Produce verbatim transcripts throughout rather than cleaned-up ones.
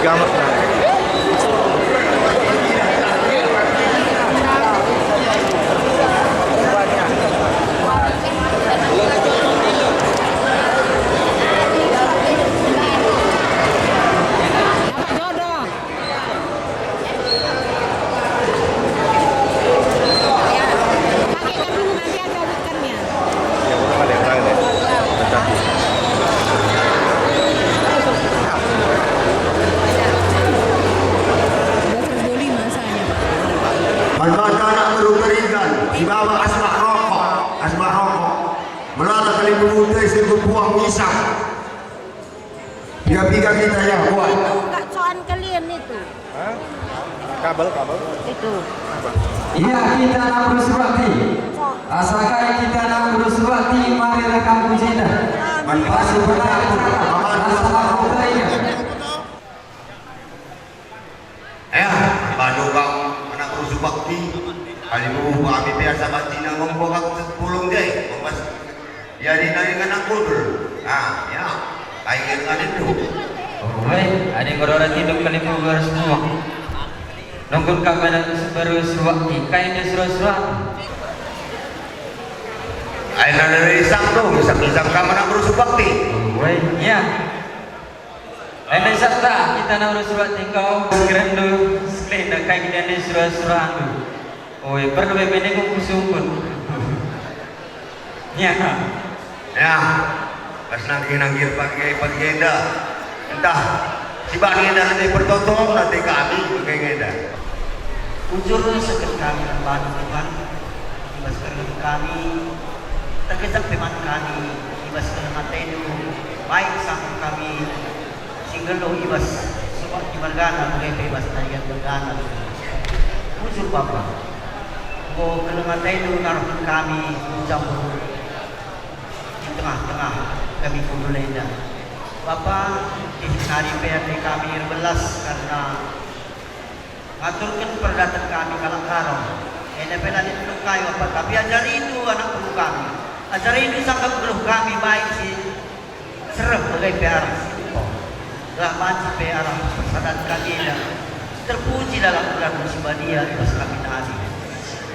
Gamat, nah. Pakai kerudung nanti ada ikannya. Ya, udah ada yang lain ya. Tetapi. Dua seratus dua puluh lima saya, Pak. Man banta anak beru Kerigan, si baba asbah rokok, asbah rokok. Melala kali bebute si kupuang ngisap. Piga-piga kita ya, buat. Itu enggak coan kalian itu. Hah? Kabel, kabel. Itu. Iya, kita anak beru Subakti. Asa kai kita anak beru Subakti, mari rekam ku jenda. Pasti berlaku. Rasa aku teringat. Eh, bandu kam anak beru Subakti. Kalimu kami biasa banci nanggung bokak sepulung je. Kompas. Jadi nari nganak kudul. Ah, ya. Kai ngan itu? Oh, weh, adi ngerora tinduk kalimu garas buah. Nungkun kam anak beru Subakti, kai nde sura-sura? Ai nari isang tu, isang-isang kam anak beru Subakti. Oh, weh, ya. Enda sabta kita naura surat tingkau, sekerendu, sekelenda kai kita enda sura-surandu. Oi, perlu bebene ku kusungkun. Ya. Ya. Pas nangkir-nangkir pagi, pagi enda. Entah, si bani enda lebih pertoton nanti kami bagi enda. Bujur seket kami man bandu Tuhan, i bas kerina kami, tergejap pe man kami, i bas kerina atendu, baik sangkup kami, si nggeluh i bas Subakti mergana, bage pe i bas Tarigan mergana. Bujur Bapa, enggo keleng atendu naruhken kami ku campur i tengah-tengah kami kundul enda. Bapa, kitik nari pe ate kami erbelas karena ngaturken peradaten kami kalak Karo. Enda pe la lit kai Bapa, tapi ajarindu anak beru kami. Ajarindu sangkap geluh kami baik si sereh bage pe arah si enggo. Gelah banci pe arah persadan kami enda terpuji dalam gelarmu si badia i bas kami nari.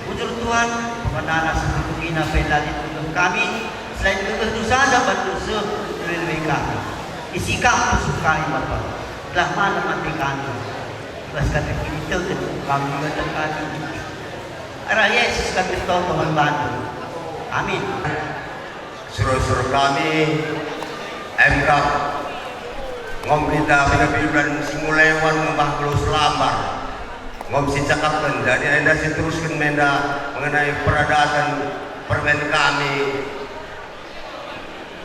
Bujur Tuhan, pemenana si kutungina pe la lit geluh kami, selain geluhndu saja bandu seh lebe-lebe kami. Isi kam pusuh kami, Bapa. Gelah malem ate kami. I bas kata kiniteken kami, kata kami. Arah Yesus kami ertoto man bandu. Amin. Sura-sura kami, emkap, ngom kita piga-piga si ngulewan ngembah geluh selambar. Ngom si cakapken, jadi enda si terusken menda mengenai peradaten permen kami,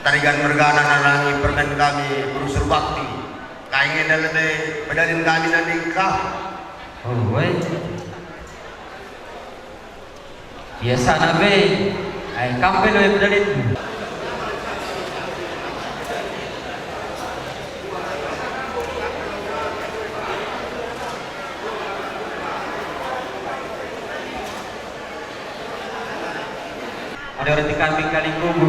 Tarigan mergana nandangi permen kami, Beru Surbakti. Kai nge enda lebe pedalin kami nandingkah? Oh, weh. Biasana be, ai kam pe lebe pedalin. Ada orang tikam kali kubu.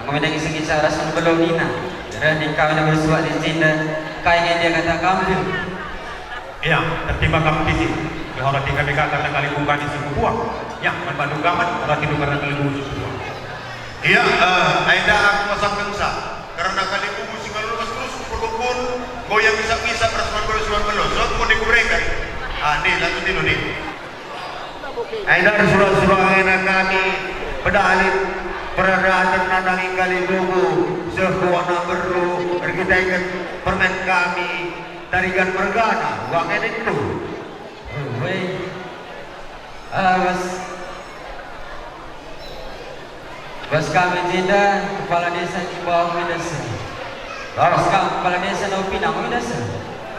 Enggo me dage sengisah ras belo nina, reh ning kawin bersuak di jenda, kai nge dia kata kampil? Ia, tertimba kam kisi, gelah ola tinggal deka kata kali kumbani si kubuah. Ia, man bandu gamat, ola tidu karena kali kubu si kubuah. Ia, eh, enda aku masangkensa, karena kali kubu si ngalo lepas terus kuperkukun, goyang isap-isap ras man belo si man belo, so aku ni kubereken. Ah, ni, lanjut dulu ni. Enda sura-sura ngena kami pedalin peradaten nandangi kali kubu seh ku anak beru erkiteken permen kami Tarigan mergana, wah ngena itu. Weh. Ah, bas. Bas kami jenda, kepala desa Cibawa Medasa. Bas kam kepala desa Naupina Medasa.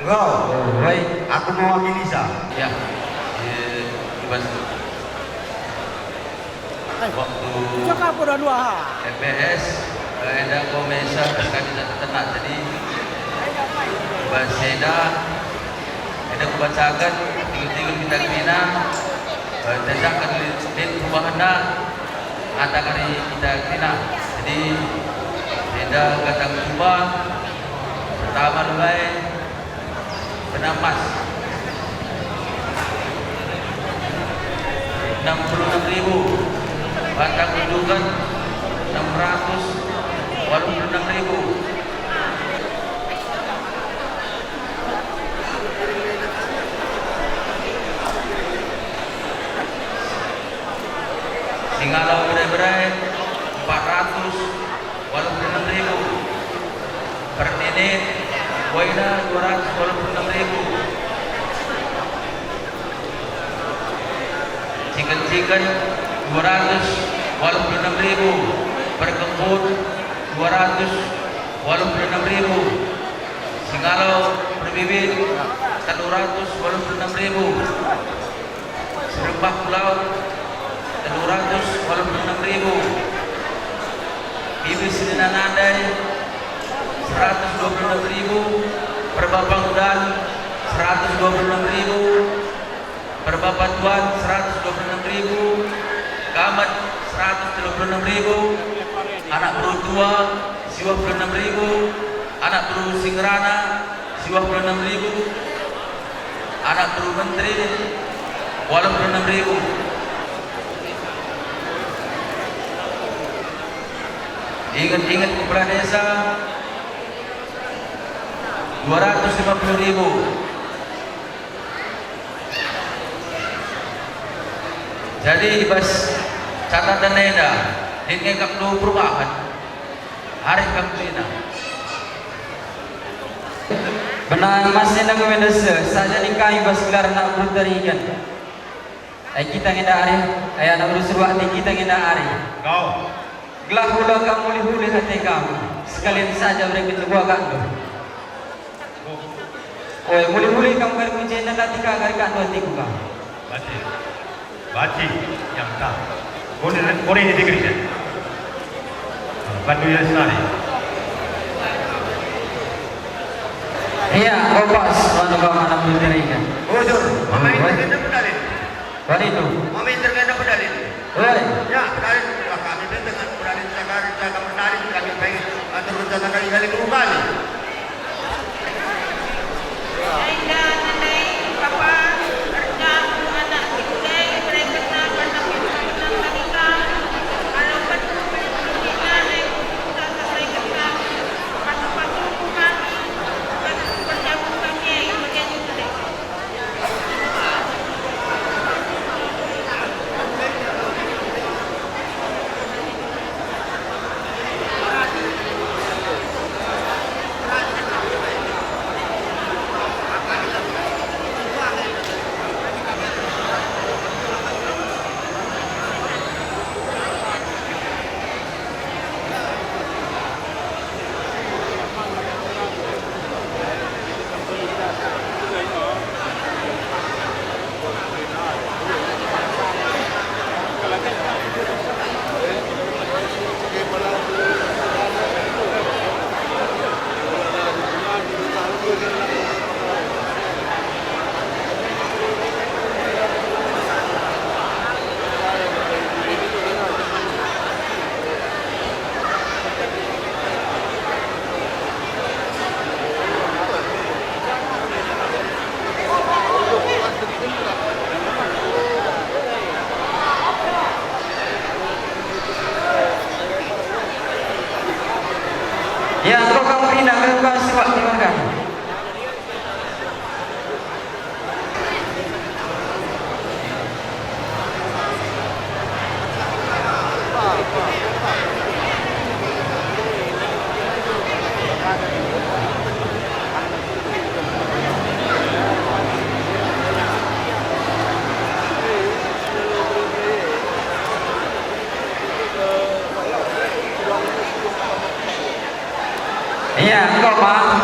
Enggo. Oh, baik. Aku mewakili sa. Ya. Eh, bas. Waktu Cakap udah dua ha. M P S, eh, enda komesa terkait dengan ternak. Jadi, bas enda, enda kubacakan, tiga-tiga kita kena, eh, terjangkan di perubahan dah, ngatakan kita kena. Jadi, enda kata kuba, pertama, mulai, Benang emas, enam puluh enam ribu. Batang gundukan, enam ratus waluh puluh enam ribu. Singalo berai-berai, empat ratus waluh puluh enam ribu. Pernenet, buaina, dua ratus waluh puluh enam ribu. Ciken-ciken, dua ratus waluh puluh enam ribu. Perkempun, dua ratus waluh puluh enam ribu. Singalo perbibit, telu ratus waluh puluh enam ribu. Serembah pulau, telu ratus waluh puluh enam ribu. Bibit senina nandai, seratus dua puluh enam ribu. Perbapang udan, seratus dua puluh enam ribu. Perbapang tuan, seratus dua puluh enam ribu. Gamet, seratus tiga puluh enam ribu. Anak beru tua, siwah puluh enam ribu. Anak beru si ngerana, siwah puluh enam ribu. Anak beru menteri, waluh puluh enam ribu. Inget-inget kepala desa, dua ratus lima puluh ribu. Jadi, i bas catatan enda, lit nge kap perubahan. Arih kap kerina. Benang emas enda enggo enda seh, saja ningkahi bas gelar anak beru Tarigan. Ai kita nge enda arih, ai anak beru Suruakti kita nge enda arih. Kau. Gelah ula kam mulih-ulih ate kami, sekalian saja mereken teguakandu. Oi, mulih-mulih kam kari kunci enda, nanti ka kari kandu atiku kam. Baci. Baci, yang tak. Kone, kone ini degeri, ya? Bandu ya senari. Iya, opas, bandu kam anak menteri, kan? Bujur, mama ini kan pedalin. Barindu. Mama ini kan pedalin. Oi. Ya, pedalin. Wah, kami dengan pedalin, jaga, jaga pedalin, kami pengen atur rencana kali-kali dua kali. Ya, enggo kam kerina, enggo kam siwak, terima kasih. Iya, enggo, Bang.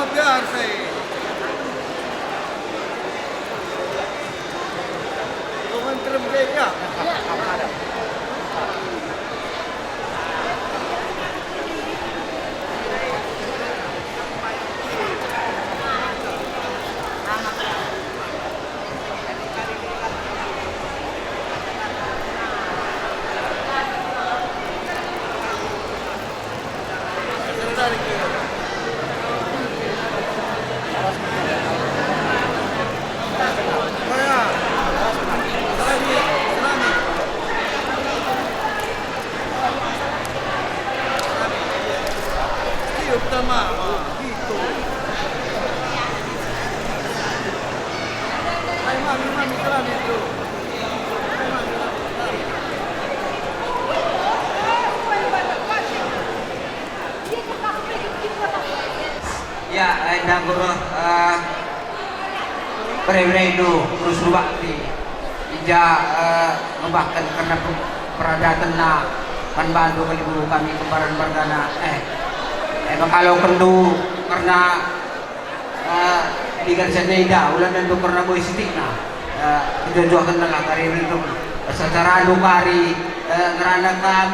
Biar saya. Kau nganter beli ya? Ya, enda guru, eh, bere-berendu, guru Surbakti. Ija, eh, ngebahken kerna pe-, peradatenna man bandu kalimbubu kami kembaran margana. Eh, eh, maka alokenndu kerna, eh, digan senenda, ula nendu kerna boi sitikna. Eh, pejuah-juahkenlah kari rindu. Secara anu kari, eh, ngerana kam,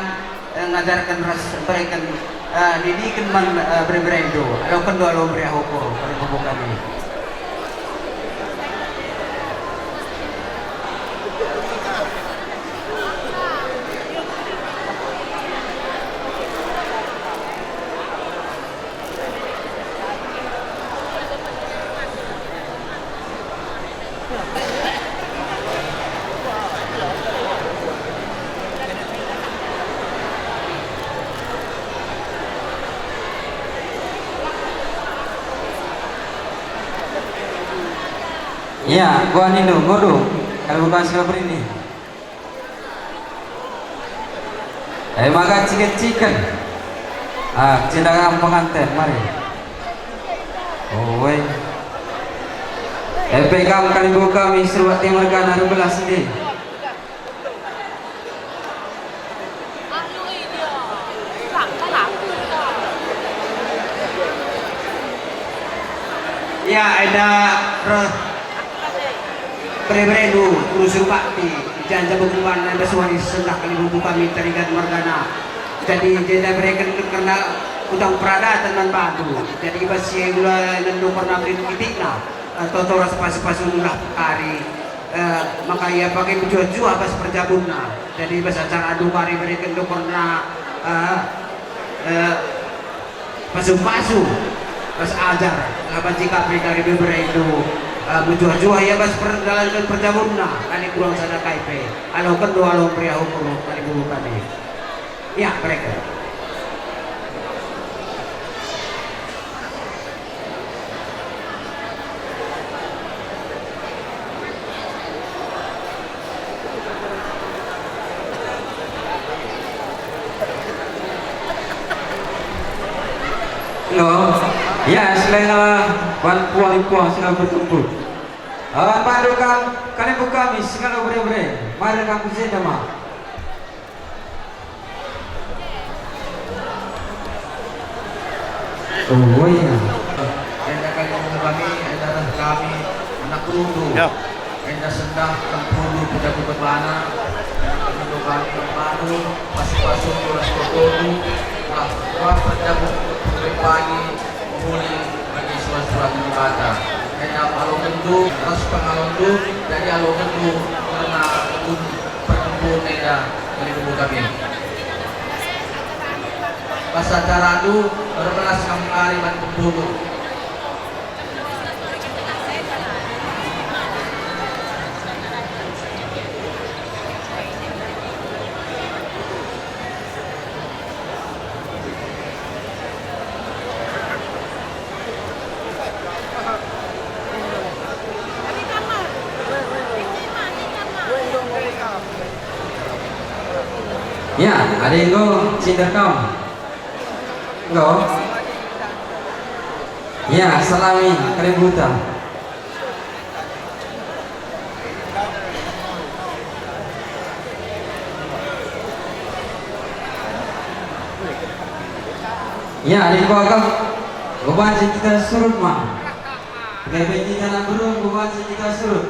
eh, ngajarken ras bereken, eh, didiken man, eh, bere-berendu. Alokenndu alu meriah ukur, kalimbubu kami. Ya, kuah nindu, ngodo. Kalau bukan sudah berini. Eh, maka ciken-ciken. Ah, cindangan penganten, mari. Oi. Epe kam kalimbubu kami Surbakti mergana erbelas nge. Ya, enda reh bere-berendu, guru Surbakti, janca bebuan enda suari sendah kalimbubu kami Tarigan Margana. Jadi, jenda bereken kerna utang peradaten man bandu. Jadi, i bas si ula nendu kerna berit kitikna, eh, toto ras pasu-pasu nulah kari, eh, maka ia pake mejuah-juah bas perjabunna. Jadi, i bas acara adu kari bereken kerna, eh, eh, pasu-pasu ras ajar, la banci ka pe kari bebere itu, eh, mejuah-juah ia bas perdalanken perjabunna, kari kurang sada kai pe. Alokenndu alu meriah ukur, kalimbubu kami. Ya, mereka. Lo, ya, selain, eh, wan puang-puang selalu berkumpul. Awan bandu kam, kalimbubu kami, singalo bere-bere, mari kam ku jenda ma. Oh, iya. Enda kalimbubu kami, enda reh kami, anak perundu. Ya. Enda sendah kempundu pejabu kebana, enda perundu kami kemanu, pasu-pasu turas kotodu, lah, wah, pejabu pagi, muli bagi surat-surat Dibata. Enda alokenndu, ras pengalonndu, jadi alokenndu, kerna perkempun enda, kalimbubu kami. Pas acara adu, erbelas kam kari man kempundu. Ya, adi enggo cinder kam. Enggo. Ya, salami kalimbubu. Ya, adi enggo kam. Banci kita surut, ma. Bebe kita nak berung, banci kita surut.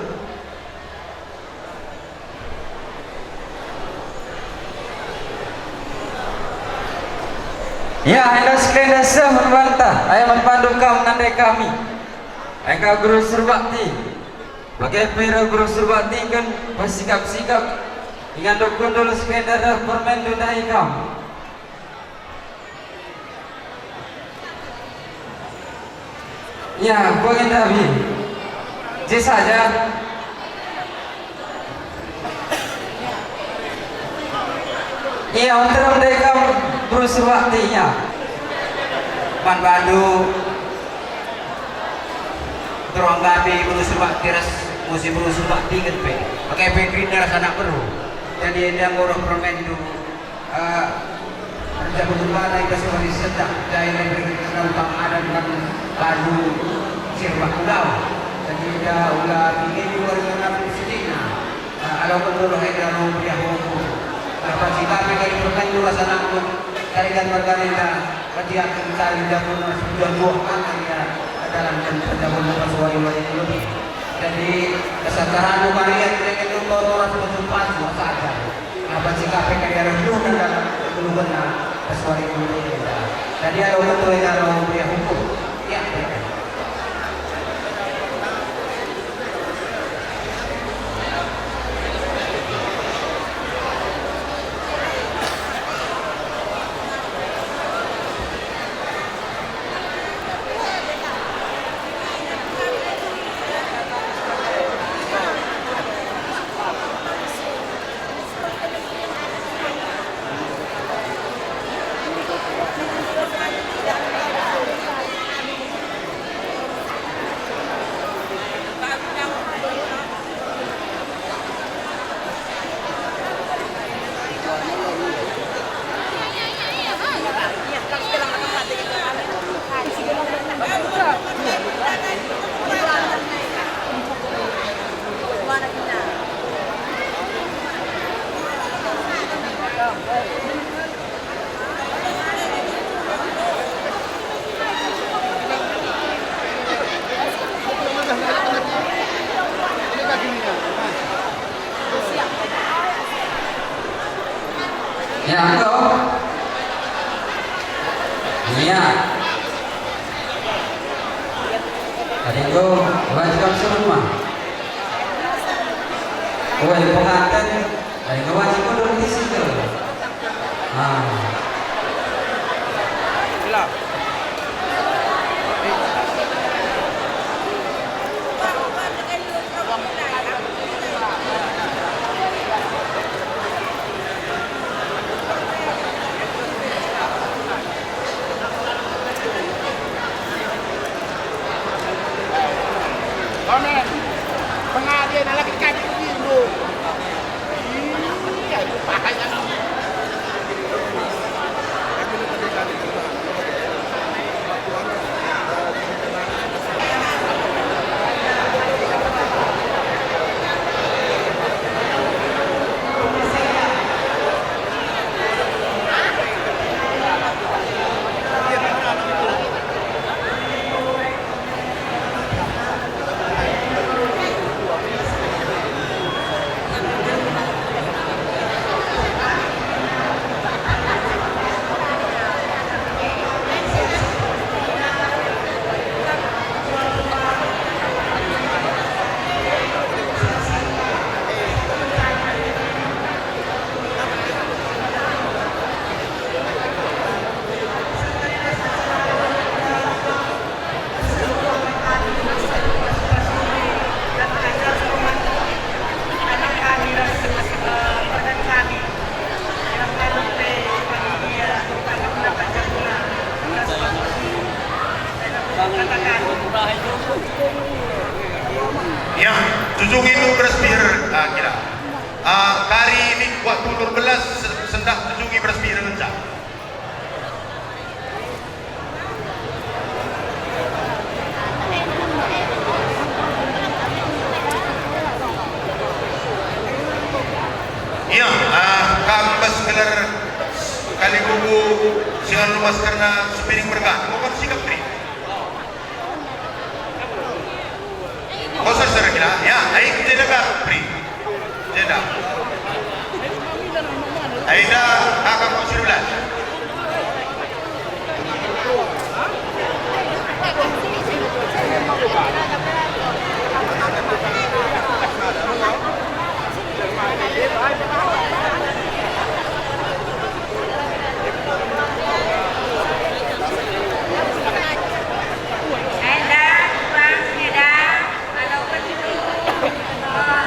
Ya, enda sekalenda seh man banta, ayo man bandu kam nandai kami. Engka guru Surbakti. Bage pe guru Surbakti kin, pesikap-sikap. Ingan kundul sekalenda reh permendu ndai kam. Ya, bagi Nabi. Je saja. Ia, untuk mereka berusaha waktu, ia. Man bandu, terang kami berusaha waktu ras musim berusaha waktu inget pe. Pakai pe gerindra sanak beru. Jadi, enda ngurus permen dulu. Eh, kerja bagaimana kita sebagai sedah, daya memberi kerana utang adat dan lalu sirba pulau. Jadi, enda ula bini di luar dengan nabi sidina. Eh, alau menurut enda mau beriah hukum. Dapat sikap kali permain dua sana pun, kali dan margarita, ketiak kali dan pun sudah dua anak ya, dalam dan kerja bagaimana suai-suai dulu. Jadi, kesadaran Maria dengan lupa orang semua saja. Apa sikap P K R itu dalam kegeluhna kesuai dulu enda. Jadi, alu betul enda alu beriah hukum. Ya, ya. Ya, engko. Ya. Tadi engko, wajib kamu semua. Wah, pengantin. Ai, ngawasi mundur di situ. Ah. Komen. Pengadilan lagi kaji dulu. Iya, bahaya. Ya, tujungi tu beras pir, ah, kira. Ah, kari ni kuat tulur belas se-, sendah tujungi beras pir ngenca. Ia, ah, kam bas gelar kali bubu si ngalo maskerna sepiring berkat. Bukan sikap diri. Pri. Jenda. Aida, kakak kau si belas. Enda, Bang, enda. Alo kenndu, eh,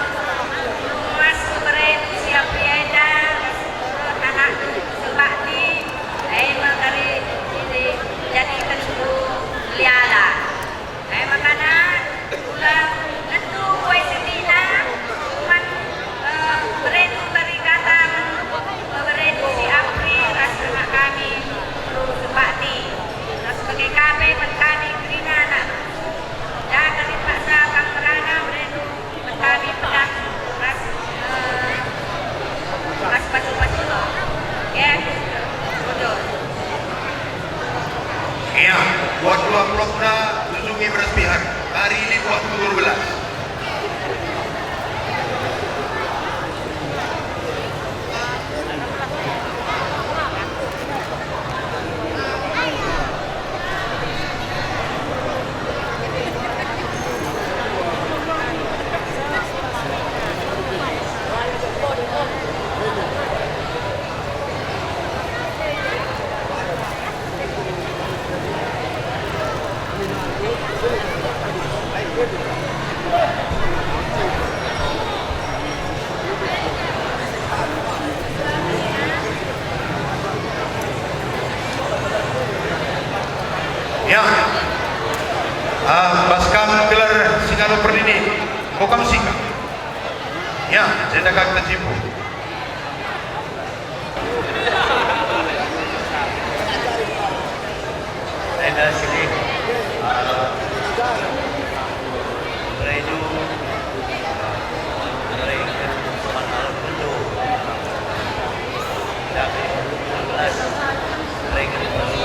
luas peberen si api enda, eh, anak Sempakti, eh, me kari ini jadi kenndu liala. Eh, makana, ulang kenndu kue sedina, cuman, eh, berendu kari kata, eh, berendu si api ras terima kami, kru Sempakti. Ras bage ka pe man kami kerina anak. Jaga lit paksa kam merana berendu, mekami pedah ras, eh, ras pacu-pacu. Ya, betul. Ya, buat dua blokna, Junjungi beras pihak. Kari lit waktu dua belas. Ya. Ah, bas kam gelar si ngalo pernini, ko kam sikap. Ya, jenda ka kita cipu. Enda sini, eh, Redu, eh, mereken soal alat bentuk. Tapi, jelas, mereken perlu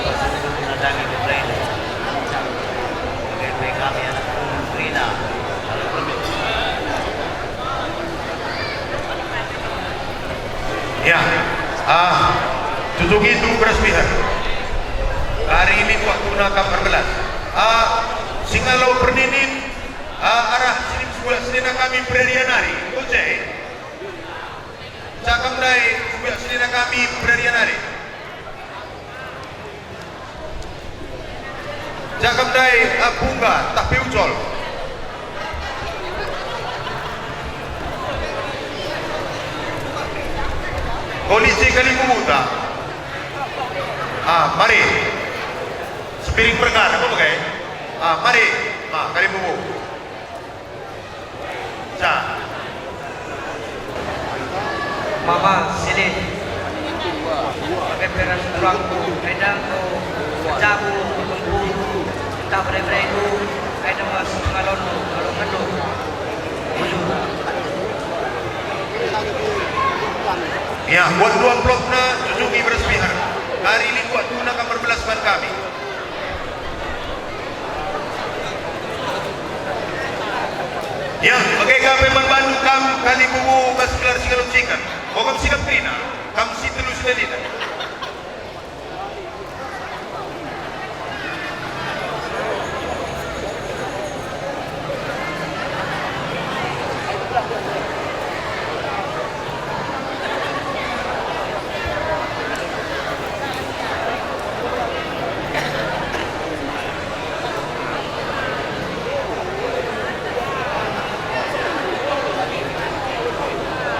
menandangi ke Redu. Bagi kami anak Rina, alat bentuk. Ya, ah, tutup itu beras pihak. Hari ini waktuna kam erbelas. Ah, singalo perninin, ah, arah sining sebuah senina kami perarian nari. Kunjai. Cakam ndai sebuah senina kami perarian nari. Jagam ndai, eh, Pungga, tah pe Ucol. Kolisi Kalimbubu ta. Ah, mari. Sepiring pergar, apa bagai? Ah, mari. Ah, Kalimbubu. Sa. Mama, sini. Pakai peras tulangku, enda engko jabu, bengku, entah bere-berendu, enda mas ngalondu, ngalongenndu. Bujur. Ya, buat dua amplopna, Junjungi beras pihak. Kari lit waktuna kam erbelas man kami. Ya, bage ka pe man bandu kam Kalimbubu bas gelar si ngalo cikan. Bogam sikap kerina, kam si telu si dalina.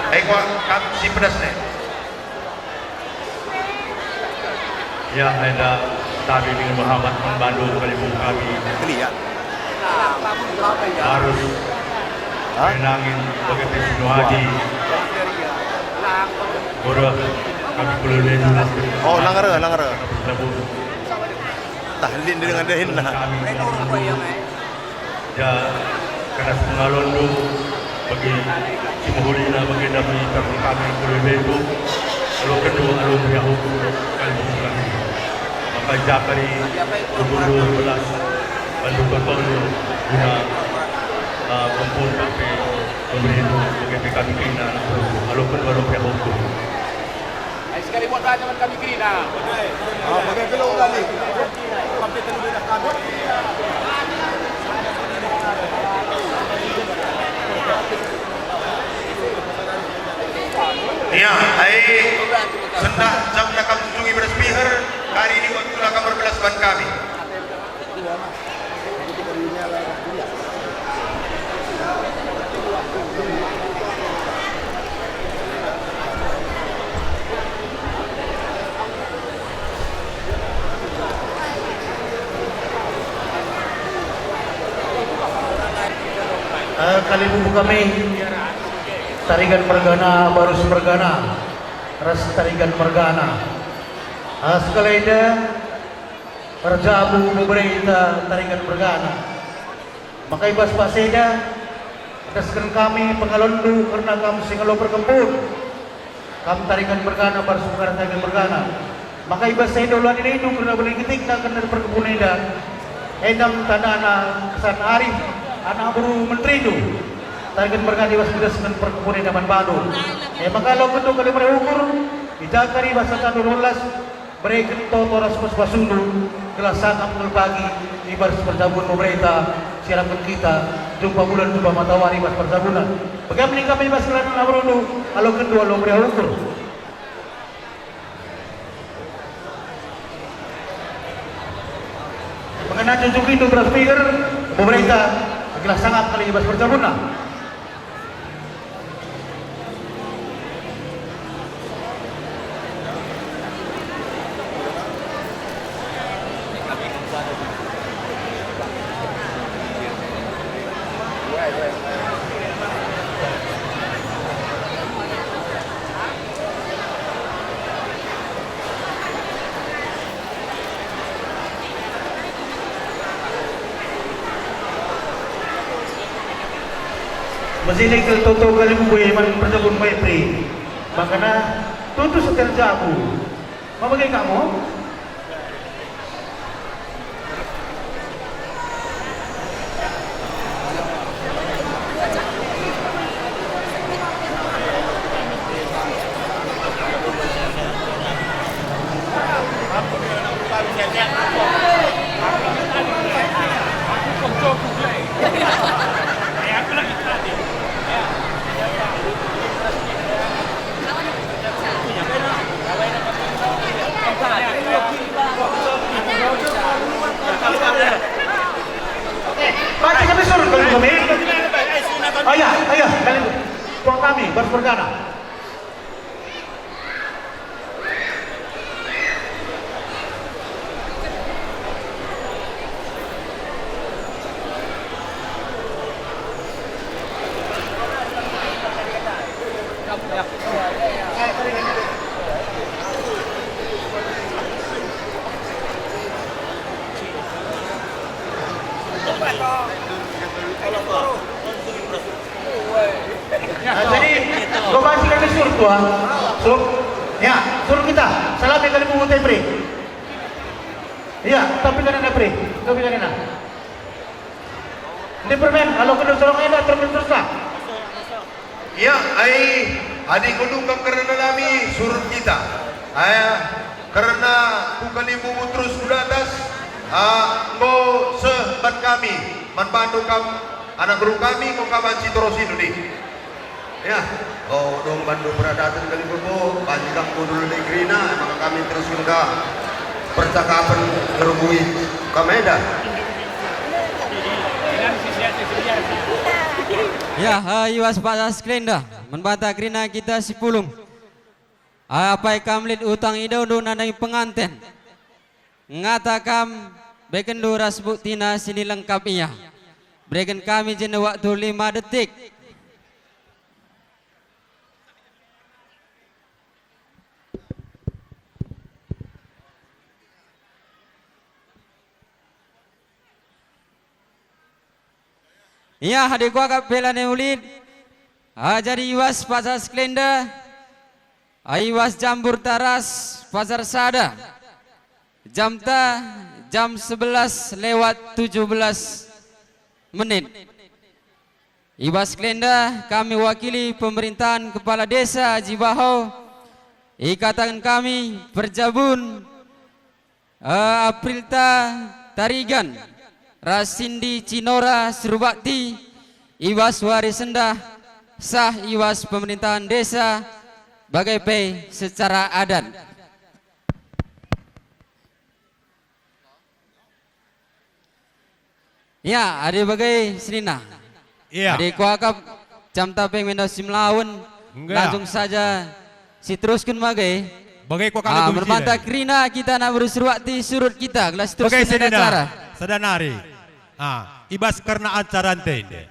Ai kuakap si pedas ne. Ya, enda kami dengan Muhammad membantu Kalimbubu kami. Harus menangin bagi Sinuhadi. Bodoh, kami perlu dia dulu. Oh, langgar, langgar. Tah, lin dengan dia. Kami. Ja, kada pengalondu bagi si mehulina bagi dami kami kami kulai bebu. Alo kendu, alo meriah ukur kami kami. Maka jakari tubuh belas bandu kepala guna Ah, kumpul kami, memberi itu bagi kami kerina anak buah. Lalu kedua, lalu pihak hukum. Ai, sekali buat saja man kami kerina. Ah, bagi belum tadi. Ya, ai, sendah jam na kam tunjungi beras piher, kari ini waktu na kam berbelas ban kami. Eh, kalimbubu kami, Tarigan mergana, Barus mergana, ras Tarigan mergana. Eh, sekali enda, erjabu beberita Tarigan mergana. Maka i bas pas enda, endesken kami pengalonndu kerna kam si ngalo perkempun. Kam Tarigan mergana, Barus mergana, Tarigan mergana. Maka i bas enda ula nindu kerna bene getikna kerna perkempun enda. Enda me tandana kesan arih anak beru menterindu. Tarigan mergana i bas endesken perkempun enda man bandu. E maka laokenndu kali meriah ukur, i ja kari bas atandu rulas, Bereken toto ras pas-pasundu, gelah sangap kal pagi i bas perjabun pemerenta si arapken kita, jumpa bulan, jumpa matawari bas perjabunen. Bage me ning kami bas kelana lawandu, aloken dua lo meriah ukur. Mengena junjungindu beras piher, pemerenta, gelah sangap kal i bas perjabunna. Mesinik kal toto kalimbubu e man perjabun Mepri. Makana tutus setir jabu. Mabage kamu? Banci kami surut kami, kami. Ayah, ayah, kalian tuang kami, Barus mergana. Nah, jadi, kau pasti kami suruh tuan. Suruh, ya, suruh kita. Salami kalimbubu Mepri. Iya, tapi kan ada Mepri. Tapi kan ada. Di permen, kalau kena sorong enda, terus terus lah. Ya, ai, adi kundukang kerna nami surut kita. Ai, kerna ku kalimbubu terus ku datas, ah, enggo seh ban kami, man bandu kam, anak beru kami, enggo ka banci terus indu nih. Ya, oh, dong bandu peradaten kalimbubu, banci kam kundul negerina, maka kami terusken ka percakapen ngerubui kam enda. Ya, eh, i bas pas kelenda. Man banta kerina kita si pulung. Apai kam lit utang i daundu nandangi penganten? Ngata kam, bekendu ras buktina si nilengkap ia. Bereken kami jenda waktu lima detik. Ia, adi kuakap pe lanai ulit. Ah, jadi i bas pas kelenda, ah, i bas jam mburta ras pasar sada. Jamta jam sebelas lewat tujuh belas menit. I bas kalenda kami wakili pemerintahan Kepala Desa Jibaho, ikataken kami perjabun, eh, Aprilta Tarigan ras Sindi Cinora Surbakti i bas wari sendah sah i bas pemerintahan desa bage pe secara adat. Ya, adi bage senina. Iya. Adi kuakap jam tapeng menda si melawen, Enggak. Langsung saja siterusken bage. Bage kuakap Ah, lagu merbanta Cina. Kerina kita anak beru Surbakti surut kita, gelah Bage siterusken senina. Acara. Sada nari. Ah, i bas kerna acara ntende.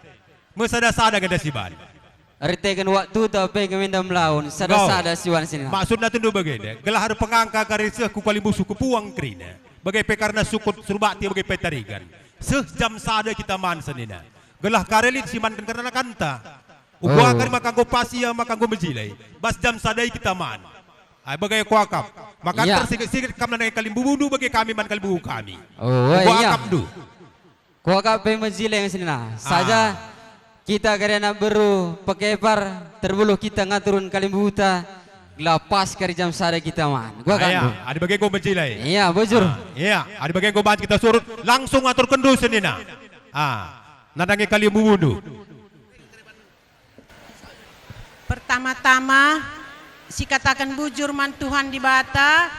Me sada-sada nge da siban. Erteken waktu ta pe kemenda melaun, sada-sada siwan senina. Maksudna tendu bagenda, gelah erpengangka kari seh ku kalimbubu ku puang kerina. Bage pe kerna sukut Surbakti bage pe Tarigan. Seh jam sada kita man senina. Gelah kari lit si manken kerna kanta. Uga Oh. Kari maka enggo pas ia maka enggo mejile. Bas jam sada kita man. Ai bage kuakap. Maka Iya. Tersigit-sigit kam nandangi kalimbubundu bage kami man kalimbubu kami. Oh, Uga iya. Akapndu. Kuakap pe mejile senina. Saja Ah. Kita kari anak beru, pekepar, terbuluh kita ngaturun kalimbubuta, gelah pas kari jam sada kita man. Kuakap Ah, iya. Ndu. Adi bage enggo mejile. Iya, bujur. Ah, iya, adi bage enggo banci kita surut, langsung aturkenndu senina. Ah, nandangi kalimbubundu. Pertama-tama, sikataken bujur man Tuhan Dibata,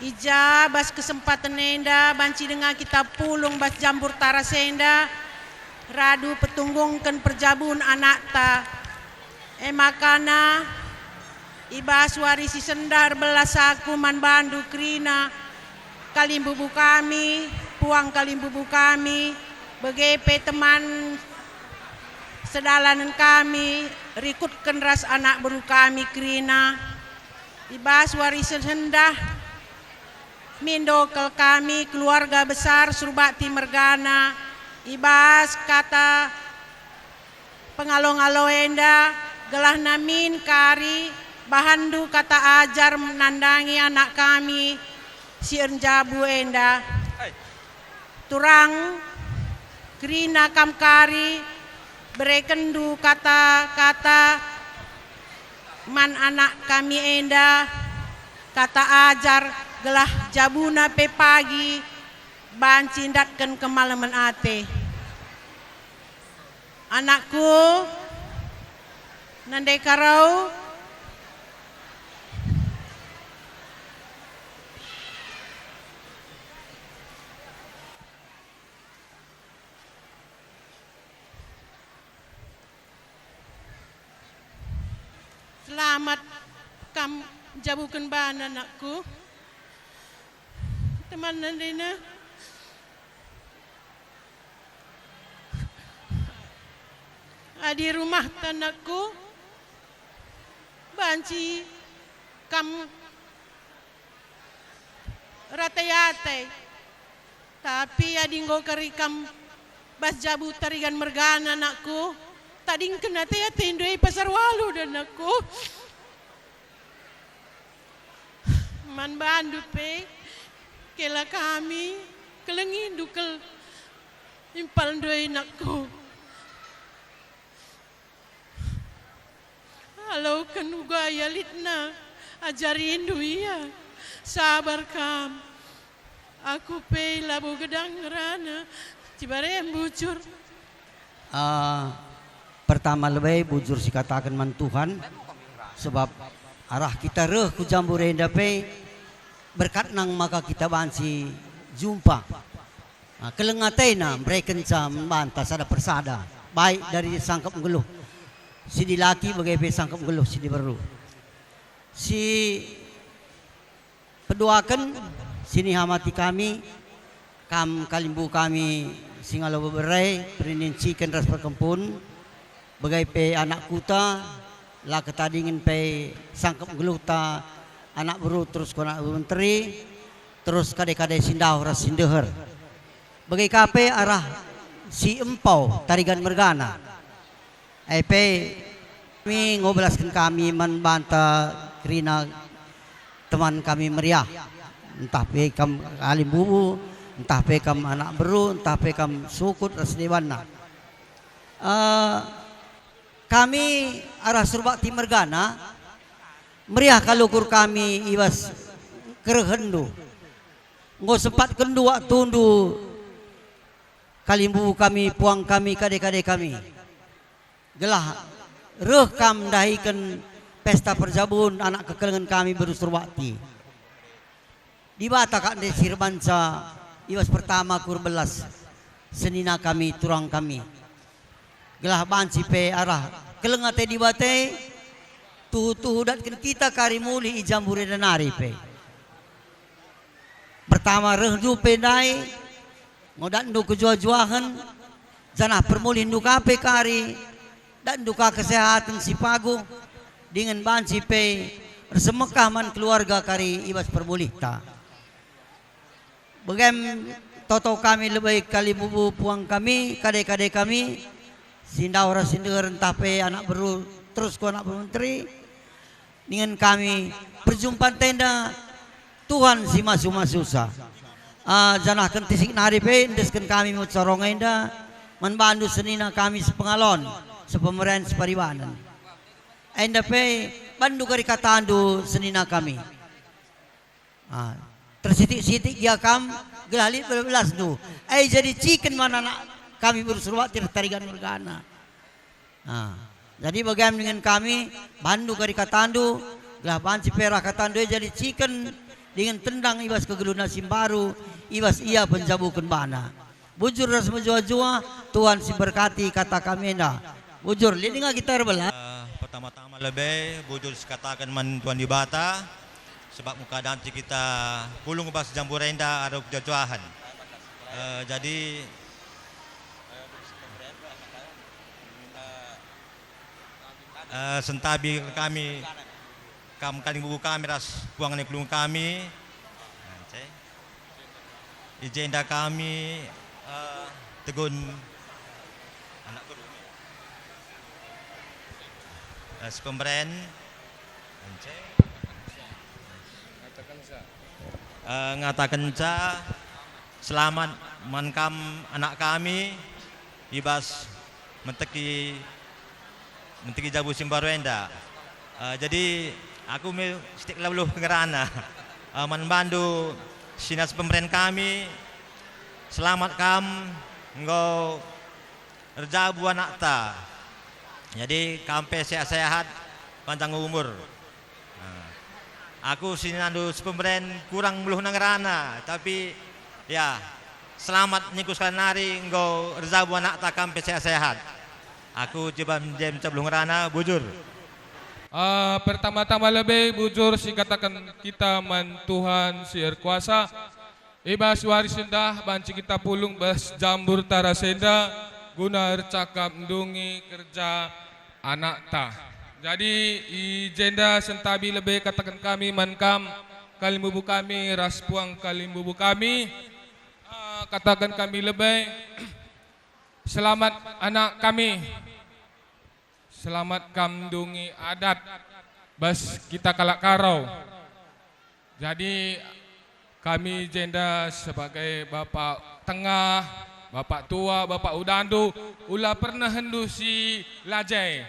i ja bas kesempaten enda banci denga kita pulung bas jambur taras enda, radu petunggungken perjabun anakta. E makana, i bas wari si sendah erbelas aku man bandu kerina, kalimbubu kami, puang kalimbubu kami, bage pe teman sedalanen kami, rikutken ras anak beru kami kerina. I bas wari sendah, mindo kal kami keluarga besar Surbakti mergana, i bas kata pengalo-ngalo enda, gelah namin kari bahanndu kata ajar nandangi anak kami si erjabu enda. Turang, kerina kam kari berekenndu kata-kata man anak kami enda, kata ajar, gelah jabuna pe pagi banci ndatken kemalemen ate. Anakku, nande ka rau? Selamat kam jabuken bana, anakku. Teman nandena. Adi rumahta, anakku, banci kam rate-ate. Tapi adi enggo kari kam bas jabu Tarigan mergana, anakku, tadingken ate-atendu e pasar waluh, anakku. Man bandu pe, kela kami, kelengindu kal impalndu e, anakku. Aloken uga ia litna, ajarindu ia. Sabar kam. Aku pe labo gedang ngerana, cibare bujur. Ah, pertama lebe bujur sikataken man Tuhan, sebab arah kita reh ku jambur enda pe berkat nang maka kita banci jumpa. Ah, keleng atena mberekenca man banta sada persada, baik dari sangkep nggeluh si dilaki bage pe sangkep nggeluh si diberu. Si peduaken, si nihamati kami, kam kalimbubu kami si ngalo bebere, perninciken ras perkempun, bage pe anak kuta, la ketadingen pe sangkep nggeluhta, anak beru terus ku anak beru menteri, terus kade-kade si ndauh ras si ndeher. Bage ka pe arah si empau Tarigan mergana. E pe, kami enggo belasken kami man banta kerina teman kami meriah. Ntah pe kam kalimbubu, ntah pe kam anak beru, ntah pe kam sukut ras debanna. Eh, Kami arah Surbakti mergana, meriah kal ukur kami i bas kerehenndu. Enggo sempatkenndu waktundu kalimbubu kami, puang kami, kade-kade kami, gelah reh kam ndahiken pesta perjabun anak kekelengen kami beru Surbakti. Dibata kap ndai si erbanca i bas pertama ku erbelas senina kami, turang kami. Gelah banci pe arah keleng ate Dibata e, tuhu-tuhu datken kita kari mulih i Jambur enda nari pe. Pertama rehndu pe ndai, enggo datndu kejuah-juahen, janah permulihndu ka pe kari, datndu ka kesehaten si paguh, dingen banci pe ersemekah man keluarga kari i bas permulihta. Begem toto kami lebe kalimbubu puang kami, kade-kade kami, si ndauh ras si ndeher ntah pe anak beru, terus ku anak beru menteri, dingen kami perjumpan tenda Tuhan si masu-masusa. Ah, janah kentisik nari pe endesken kami me carong enda man bandu senina kami sepengalon, sepemeren, separibanen. Enda pe bandu kari katandu senina kami. Ah, tersitik-sitik gia kam gelah lit belas-belasndu. Eh, jadi ciken man anak kami beru Surbakti Tarigan mergana. Ah, jadi bagam dingen kami, bandu kari katandu, gelah banci pe arah katandu e jadi ciken dingen tendang i bas kegeluhna si mbaru, i bas ia penjabuken bana. Bujur ras mejuah-juah, Tuhan si berkati kata kami enda. Bujur, lit denga kita erbelas. Eh, pertama-tama lebe, bujur sikataken man Tuhan Dibata, sebab enggo ka banci kita pulung bas Jambur enda arah kejuah-juahen. Eh, jadi, eh, sentabi kami, kam kalimbubu kami ras puang ni kelung kami. I jenda kami, eh, tegun anak beru, eh, sepemeren. Eh, ngatakenca selamat man kam anak kami i bas meteki menteri jabu si mbaru enda. Eh, jadi, aku me sitik la beluh ngerana. Eh, man bandu senina sepemeren kami, selamat kam enggo erjabu anakta. Jadi, kam pe sehat-sehat, panjang umur. Nah, aku seninandu sepemeren kurang beluh ngerana, tapi, ya, selamat ningku sekali nari enggo erjabu anakta, kam pe sehat-sehat. Aku cuba njem cabluh ngerana, bujur. Ah, pertama-tama lebe bujur sikataken kita man Tuhan si erkuasa. I bas wari sendah banci kita pulung bas Jambur Taras enda guna ercakap ndungi kerja anakta. Jadi, i jenda sentabi lebe kataken kami man kam, kalimbubu kami ras puang kalimbubu kami. Ah, kataken kami lebe, selamat anak kami. Selamat kam ndungi adat bas kita kalak Karo. Jadi, kami jenda sebagai bapak tengah, bapak tua, bapak udandu, ula pernah endu si lajai.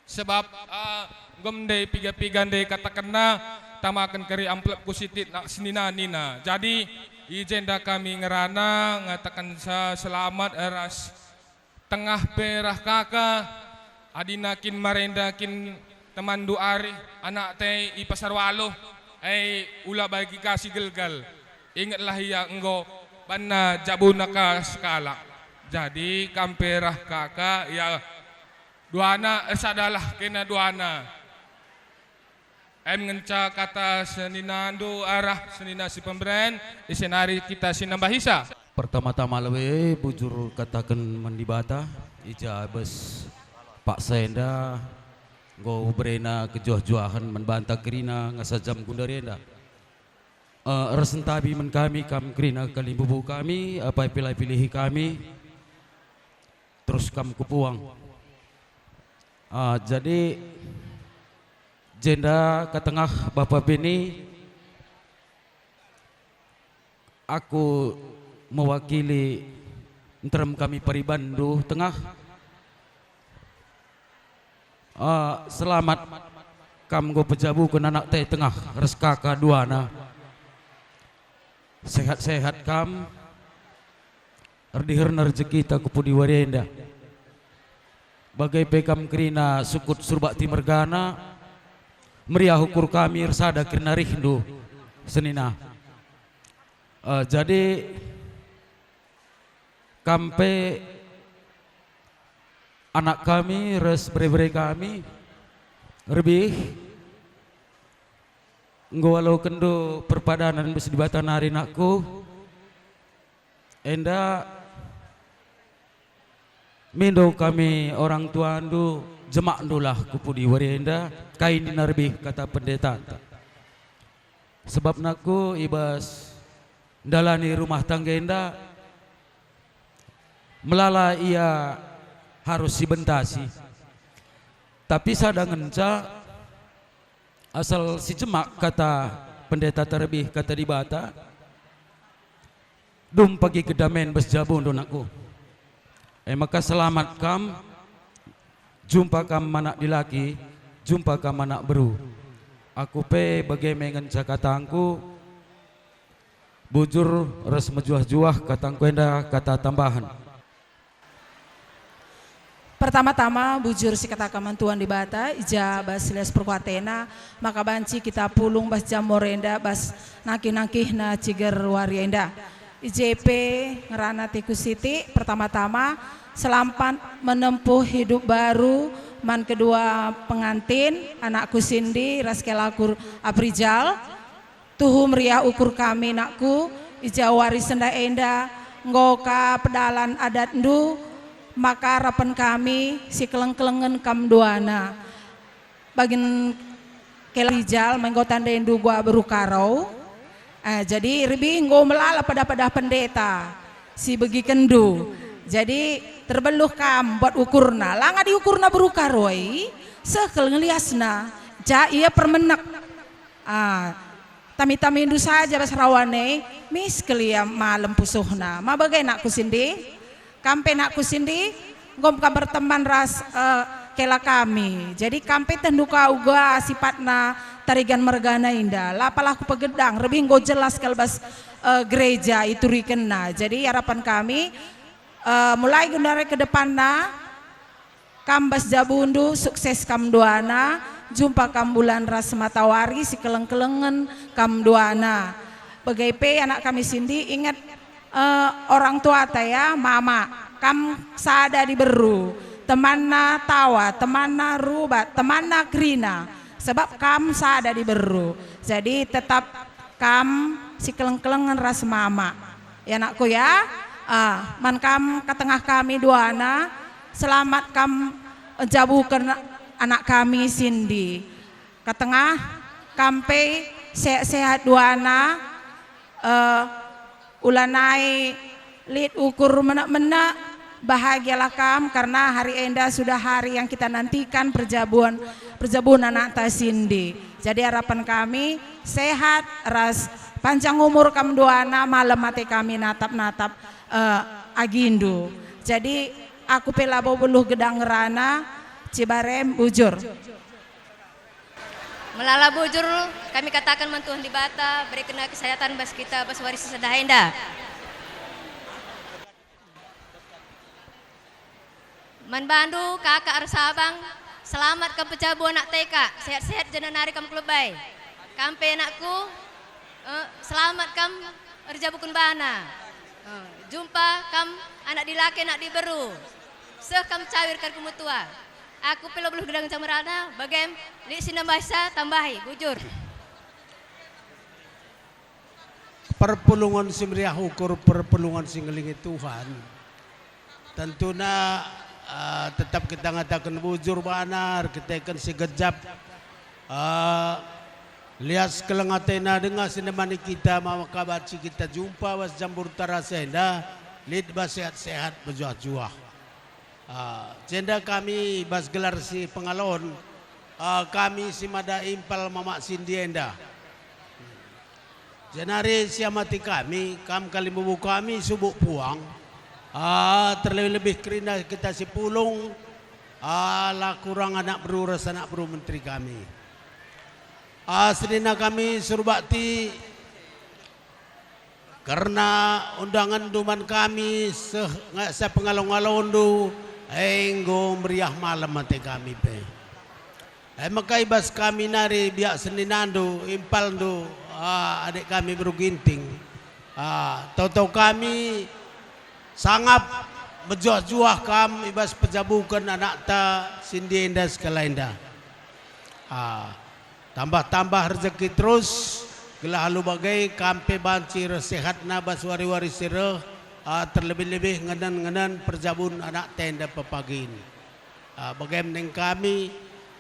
Sebab, eh, enggo ndai piga-piga ndai katakenna, tamaken kari amplopku sitik nak senina nina. Jadi, i jenda kami ngerana ngatakenca selamat ras tengah pe reh kaka, adina kin marenda kin temanndu arih, anakta e i Pasar Waluh, e ula bagi ka si gelgel. Ingetlah ia enggo banna jabuna ka sekalak. Jadi kam pe reh kaka, ia duana ersadalah kena duana. Em ngenca kata seninandu arah senina si pemeren, ise nari kita si nambahisa. Pertama-tama lebe bujur kataken man Dibata, i ja bas paksa enda enggo berena kejuah-juahen man banta kerina ngasa jam gundari enda. Eh, ersentabi man kami kam kerina kalimbubu kami, apai pe la ipilihi kami, terus kam kupuang. Ah, jadi jenda katengah bapa bini, aku mewakili nterem kami paribanndu tengah. Ah, selamat kam enggo pejabuken anak te tengah ras kaka duana. Sehat-sehat kam, erdiherna rejekita ku pudi wari enda. Bage pe kam kerina sukut surbak timergana, meriah ukur kami ersada kerina rihndu senina. Eh, jadi, kam pe anak kami ras bere-bere kami, rebih enggo alokenndu perpadanan bas Dibata nari, nakku. Enda mindo kami orang tuandu, jemakndulah ku pudi wari enda, kai nina rebih kata pendetanta. Sebab nakku i bas ndalani rumah tangga enda, melala ia harus sibentasi. Tapi sada ngenca, asal sijemak kata pendeta terlebih kata Dibata, dum pagi kedamen bas jabundu, nakku. E maka selamat kam, jumpa kam anak dilaki, jumpa kam anak beru. Aku pe bage me ngenca katangku, bujur ras mejuah-juah katangku enda kata tambahen. Pertama-tama, bujur sikataken man Tuhan Dibata, i ja bas lias perkuatena, maka banci kita pulung bas jamur enda, bas nangkih-nangkihna ciger wari enda. I je pe ngerana tiku sitik, pertama-tama, selamat menempuh hidup baru man kedua pengantin, anakku Cindy ras kelaku Aprijal. Tuhu meriah ukur kami, nakku, i ja wari sendah enda enggo ka pedalan adatndu, maka arapen kami sikeleng-kelengen kam duana. Bagin kelaku Aprijal, ma enggo tandaindu gua beru Karo. Eh, jadi rebih enggo melala pedah-pedah pendeta sibegikenndu. Jadi terbeluh kam buat ukurna. Langa diukurna beru Karo e, seh kal ngeliasna, ja ia permenek. Ah, tami-tamindu saja bas rawan e, mis kal ia malem pusuhna. Ma bage, nakku Cindy? Kam pe, nakku Cindy, enggo kam berteman ras, eh, kela kami. Jadi kam pe tehndu ka uga sipatna Tarigan mergana enda. La pala kupegedang, rebih enggo jelas kal bas, eh, gereja iturikenna. Jadi arapen kami, eh, mulai genduari ke depanna, kam bas jabundu, sukses kam duana, jumpa kam bulan ras matawari, sikeleng-kelengen kam duana. Bage pe anak kami Cindy, inget, eh, orang tuata ya, mama, kam sada diberu, temanna tawa, temanna rubat, temanna kerina, sebab kam sada diberu. Jadi tetap kam sikeleng-kelengen ras mama. Ya, nakku, ya. Ah, man kam katengah kami duana, selamat kam njabuken anak kami Cindy. Katengah kam pe sehat-sehat duana, eh, ulanai lit ukur menek-menek, bahagialah kam karena hari enda sudah hari yang kita nantikan, perjabuan, perjabuan anakta Cindy. Jadi arapen kami sehat ras panjang umur kam duana, malem ate kami natap-natap, eh, agindu. Jadi aku pe labo beluh gedang ngerana, Cibarem bujur. Melala bujur kami kataken man Tuhan Dibata, berekenNa kesehatan bas kita bas wari si sendah enda. Man bandu, kaka ersabang, selamat kam pejabu anak T K, sehat-sehat janah nari kam ku lebe. Kam pe anakku, eh, selamat kam erjabuken bana. Eh, jumpa kam anak dilaki, anak diberu. Seh kam cawir kari ku metua. Aku pe labo beluh gedang ngenca ngerana, bagem, lit si nambahisa, tambahi, bujur. Perpulungen si meriah ukur, perpulungen si ngelingi Tuhan. Tentuna, eh, tetap kita ngataken bujur bana, erkiteken si gejap. Eh, lias keleng atena denga si nemani kita, maka banci kita jumpa bas jamburta ras enda, lit bas sehat-sehat, mejuah-juah. Ah, jenda kami bas gelar si pengalon, ah, kami si mada impal mamak Cindy enda. Jenari siamati kami, kam kalimbubu kami subuk puang, ah, terlebih-lebih kerina kita si pulung, Ah, la kurang anak beru ras anak beru menteri kami. Ah, senina kami Surbakti, kerna undangenndu man kami seh-, nga-, sepengalon-ngalondu, enggo meriah malem ate kami pe. E maka i bas kami nari biak seninandu, impalndu, ah, adik kami beru Ginting. Ah, toto kami sangap mejuah-juah kam i bas pejabuken anakta si enda sekalenda. Ah, tambah-tambah rejeki terus, gelah alu bage kam pe banci reh sehatna bas wari-wari si reh, ah, terlebih-lebih ngenen-ngenen perjabun anakta enda pepagin. Ah, bage nina kami,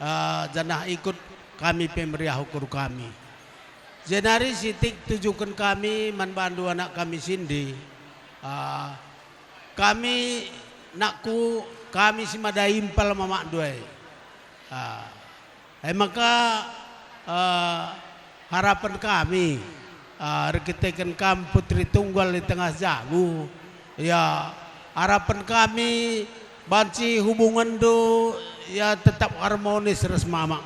ah, janah ikut kami pe meriah ukur kami. Jenari sitik tujuken kami man bandu anak kami si enda. Ah, kami, nakku, kami si mada impal mamakndu e. Ah, e maka, ah, harapen kami, ah, erkiteken kam putri tunggal i tengah jabu, ya, harapen kami banci hubungenndu, ya, tetap harmonis ras mamak.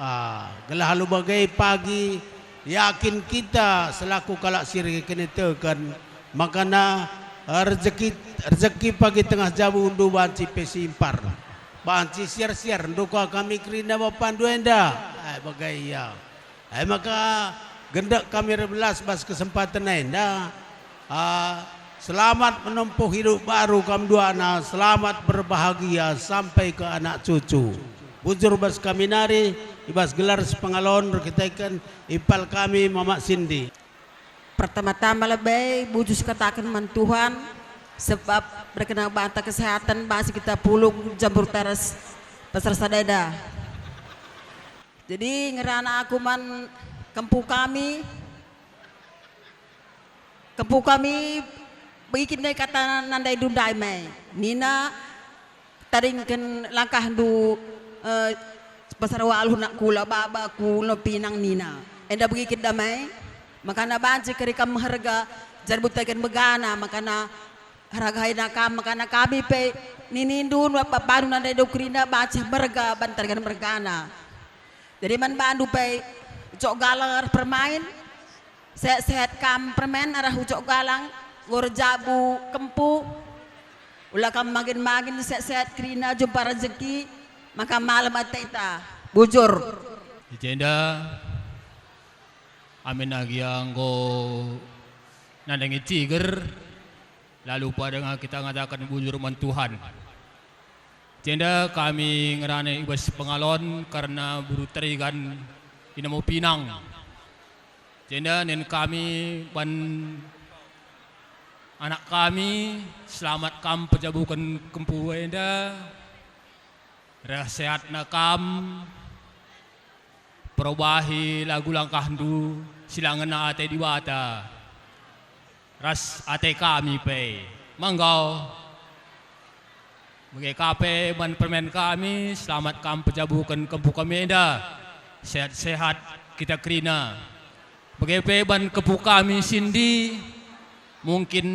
Ah, gelah alu bage pagi, yakin kita selaku kalak si erkiniteken, makana, eh, rejeki, rejeki pagi tengah jabundu banci pe simpar. Banci siar-siarndu ka kami kerina bapandu enda. Eh, bage ia. E maka, gendek kami erbelas bas kesempaten enda. Ah, selamat menempuh hidup baru kam duana, selamat berbahagia sampai ke anak cucu. Bujur bas kami nari, i bas gelar sepengalon erkiteken impal kami Mamak si enda. Pertama-tama lebe bujur sikataken man Tuhan, sebab berkena banta kesehatan bas kita pulung jambur teras pasar sadeda. Jadi ngerana aku man kempu kami, kempu kami, begit ndai kata nandaindu ndai me. Nina, "Tadingken langkahndu, eh, pasar waluh nak kula baba ku no pinang," nina. Enda begit ndai me. Makana banci keri kam meherga, jadi buteken megana, makana erhaga-hagaina kam, makana kami pe ninindu, bapandu nandaindu kerina banci merga, banci tadingken mergana. Jadi man bandu pe, Ucok Galang arah permain, sehat-sehat kam permen arah Ucok Galang, enggo erjabu kempu, ula kam magin-magin, sehat-sehat kerina, jumpa rejeki, maka malem ateta. Bujur. I jenda, amin agia enggo nandangi ciger, lalu pada nga kita ngataken bujur man Tuhan. Jenda kami ngerana i bas pengalon kerna beru Terigan i Namo Pinang. Jenda nen kami ban anak kami, selamat kam pejabuken kempu enda, reh sehatna kam, perobahi lagu langkahndu si la ngena ate Dibata ras ate kami pe. Manggo. Bage ka pe man permen kami, selamat kam pejabuken kempu kami enda. Sehat-sehat kita kerina. Bage pe ban kempu kami si enda, mungkin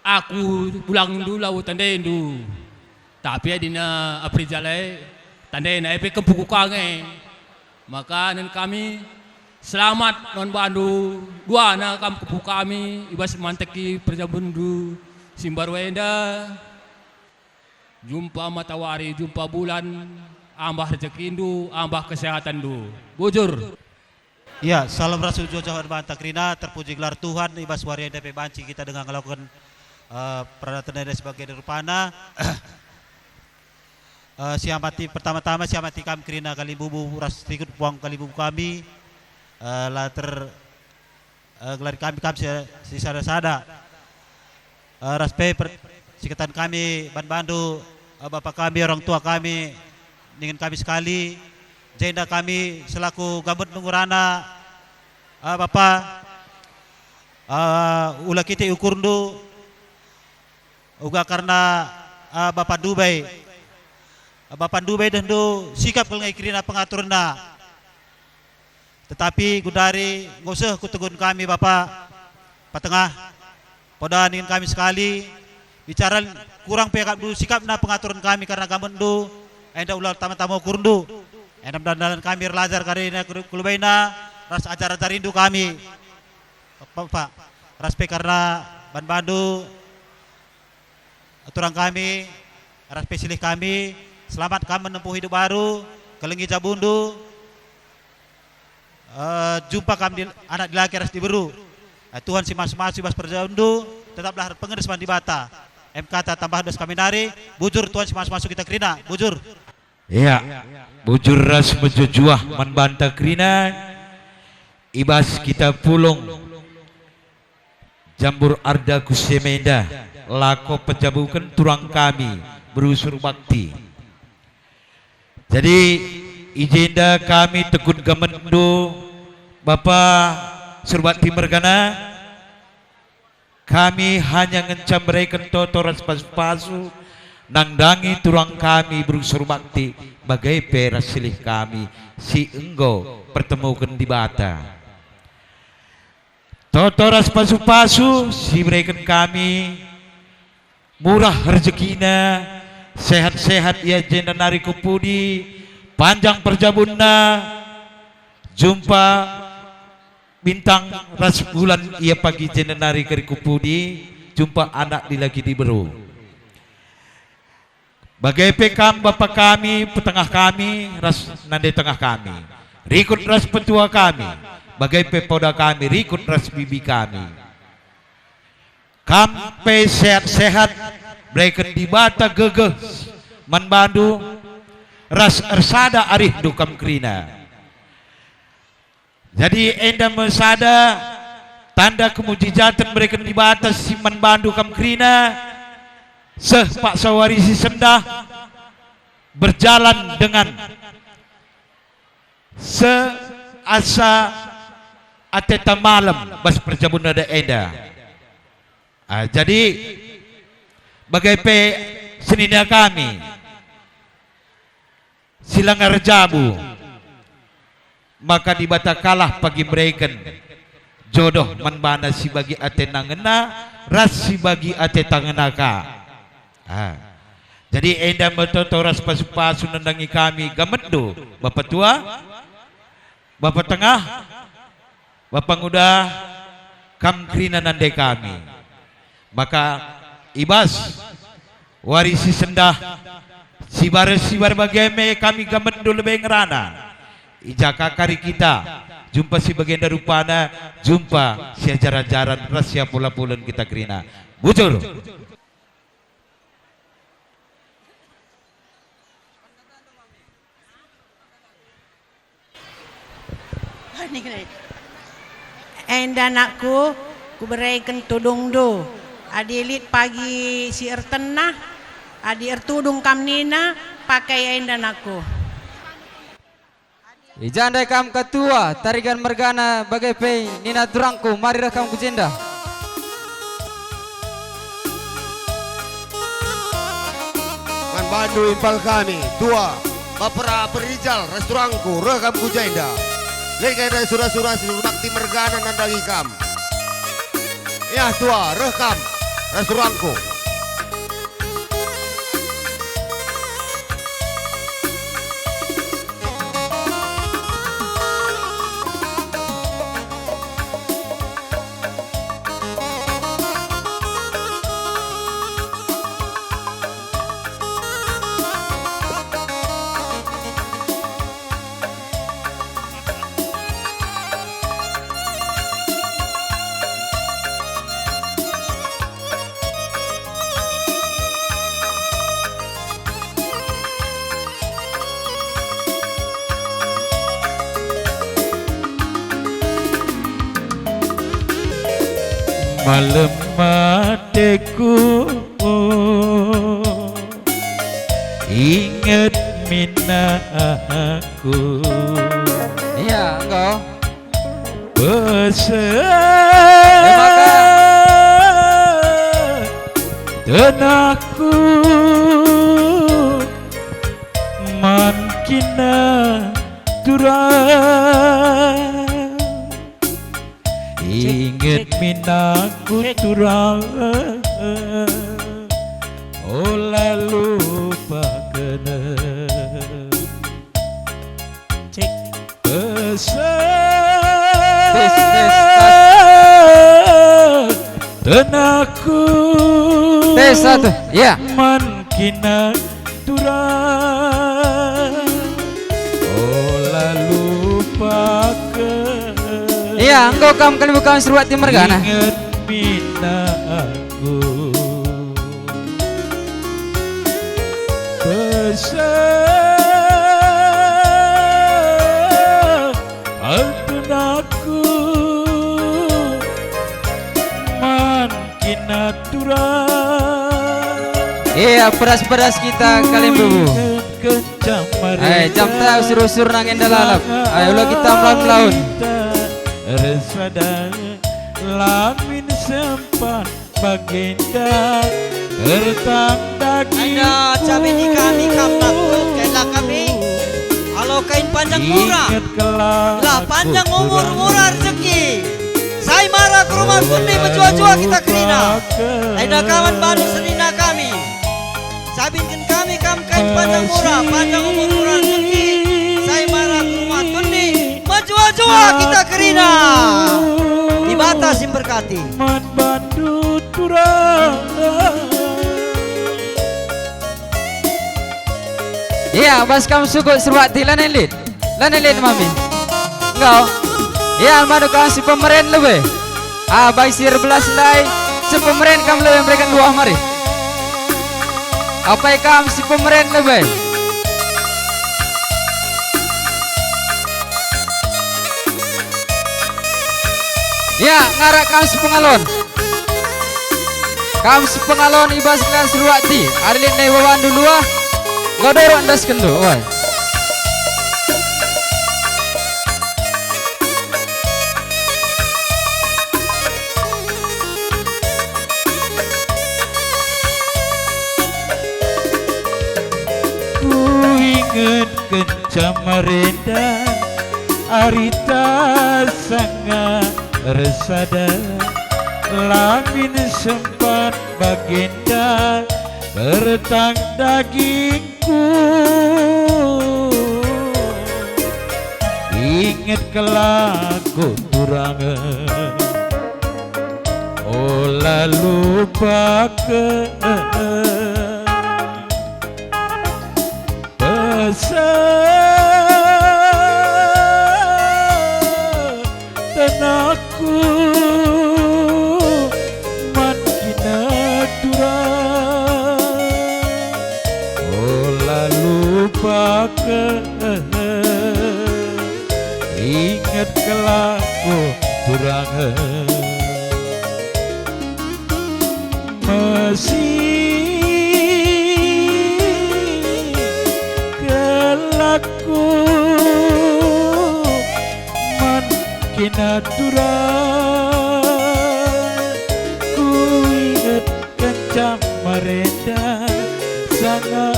aku bulangndu labo tandaindu. Tapi adina Aprijal e, tandaina e pe kempuku ka nge. Maka nen kami, selamat non bandu, duana kam kempu kami, i bas manteki perjabunndu si mbaru enda. Jumpa matawari, jumpa bulan, ambah rejekindu, ambah kesehatanndu. Bujur. Ya, salam ras ujuh-ujuh banta kerina, terpuji gelar Tuhan, i bas wari enda pe banci kita denga ngelakuken, eh, peradaten enda sebagai rupana. Eh, siamati, pertama-tama siamati kam kerina kalimbubu ras rikut puang kalimbubu kami, eh, la ter, eh, gelari kami kam si, si sada-sada. Eh, ras pe per-, sikatan kami ban bandu, eh, bapa kami, orang tua kami, ningen kami sekali, jenda kami selaku gambut nunggu rana, eh, bapa, eh, ula kitik ukurndu, uga kerna, eh, bapa Dubai. Bapa Dubai dehndu sikap kal nge kerina pengaturna. Tetapi gundari nggo seh ku tegun kami, Bapa, patengah, poda ningen kami sekali, Bicara kurang pe kap ndu sikapna pengaturen kami kerna gametndu, enda ula tama-tama ukurndu. Enda dalan-dalan kami erlajar karina kulubaina ras ajar-ajarindu kami. Pak, Pak, ras pe kerna ban bandu, turang kami, ras pe silih kami, selamat kam menempuh hidup baru, kelengi jabundu, eh, jumpa kam di, anak dilaki ras diberu. Eh, Tuhan si masu-masu i bas perjalannen, tetaplah erpengen man Dibata. Em kata tambah dos kami nari, bujur Tuhan si masu-masu kita kerina, bujur. Ya, bujur ras mejuah-juah man banta kerina, i bas kita pulung Jambur Arda ku si enda, lako penjabuken turang kami, beru Surbakti. Jadi, i jenda kami tekun gametndu, Bapa Surbakti mergana, kami hanya ngenca mereken toto ras pasu-pasu, nandangi turang kami, beru Surbakti, bage pe ras silih kami, si enggo pertemuken Dibata. Toto ras pasu-pasu si ibereken kami, murah rejekina, sehat-sehat ia jenda nari ku pudi, panjang perjabunna, jumpa bintang ras bulan ia pagi jenda nari kari ku pudi, jumpa anak dilaki diberu. Bage pe kam, Bapa kami, petengah kami, ras nande tengah kami, rikut ras petua kami, bage pe poda kami, rikut ras bibi kami. Kam pe sehat-sehat, bereken Dibata gegeh man bandu, ras ersada arihndu kam kerina. Jadi enda me sada tanda kemujijaten mereken Dibata si man bandu kam kerina, seh paksa wari si sendah berjalan dengan seasa ateta malem bas perjabun enda. Ah, jadi, bage pe senina kami, si langa erjabu, maka Dibata kalah pagi mereken jodoh man bana si bagi atena ngena ras si bagi ateta ngena ka. Ah. Jadi enda me toto ras pasu-pasu nandangi kami gametndu, Bapa Tua, Bapa Tengah, Bapa Nguda, kam kerina nande kami. Maka i bas wari si sendah, sibar-sibar bage me kami gametndu lebe ngerana. I ja ka kari kita, jumpa si bagenda rupana, jumpa si ajar-ajaran ras si apul-apulen kita kerina. Bujur. Enda anakku, kubereken tudungndu. Adi lit pagi si ertenah, adi ertudung kam nina, pakai enda anakku. I ja ndai kam ka tua, Tarigan mergana bage pe nina turangku, mari reh kam ku jenda. Man bandu impal kami, tua, bapa Rijal ras turangku, reh kam ku jenda. Lit nge ndai sura-sura si Surbakti mergana nandangi kam. Yah tua, reh kam ras turangku. Malem ateku inget min aku. Iya, enggo. Pesen. Terima kasih. Tenahku man kina turang. Inget min aku turang. Lalu pakena. Cek. Pesen. Tenakku. Tes satu. Ya. Man kina turang. Oh, lalu pakena. Ya, enggo kam kalimbubun seruak timer kana. Inget mina aku. Pesen aku man kina turang. Iya, pedas-pedas kita kalimbubu. Inget kenca marenda. Eh, jam tau surusur nangin dalalap. Ayo, ulah kita melaun-melaun. Ersada lamin sempat bagenda ertang daging. Enda cabe ni kami kam nakut, kena kami. Alo kain panjang murah. Inget kelak lah panjang umur, murah rezeki. Sai mara ku rumah kundi mejuah-juah kita kerina. Enda kaman bandu senina kami. Sabinken kami kam kain panjang murah, panjang umur, murah rezeki. Sai mara ku rumah kundi mejuah-juah kita kerina. Dibata si mberkati. Man bandu turang. Iya, bas kam sukut seruak ti lanai lit. Lanai lit mami. Enggau. Iya, manu kam si pemeren lebe. Ah, bai si erbelas ndai, si pemeren kam lebe mereken luah mari. Apai kam si pemeren lebe. Ya, ngarak kam si pengalon. Kam si pengalon i bas gelar seruak ti, adi lit ndai babandu luah, enggo dorok ndaskenndu, woi. Kuinget kenca marenda, arita sanga ersada, lamin sempat bagenda ertang dagingku. Inget kelak ku turang, ola lupaken. Pesen tenakku man kinaturang, ola lupaken, inget kelak ku turang. Mesi kelakku man kinaturang, kuinget kenca marenda sanga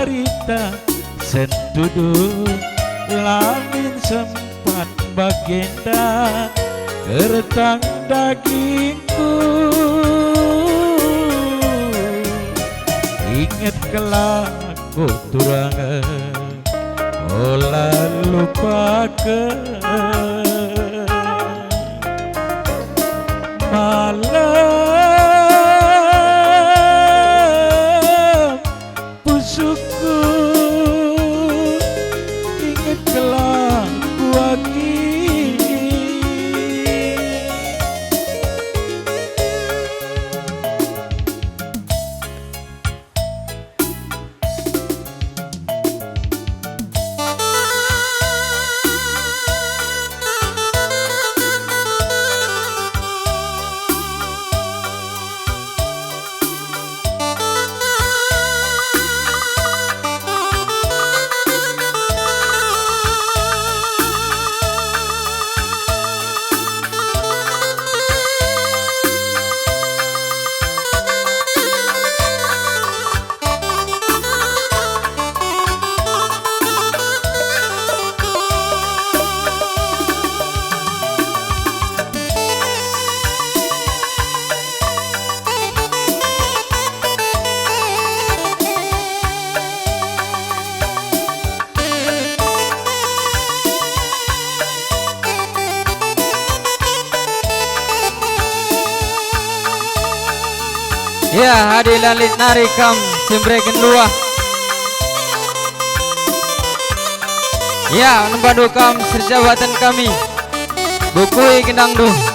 arita sentudu lamin sempat bagenda ertang dagingku. Inget kelak ku turang, ola lupaken. Malem pusuhku, inget kelak ku agi. Ya, adi la lit nari kam si mbereken luah. Ya, nembandu kam si erjabaten kami. Bukui gendangndu.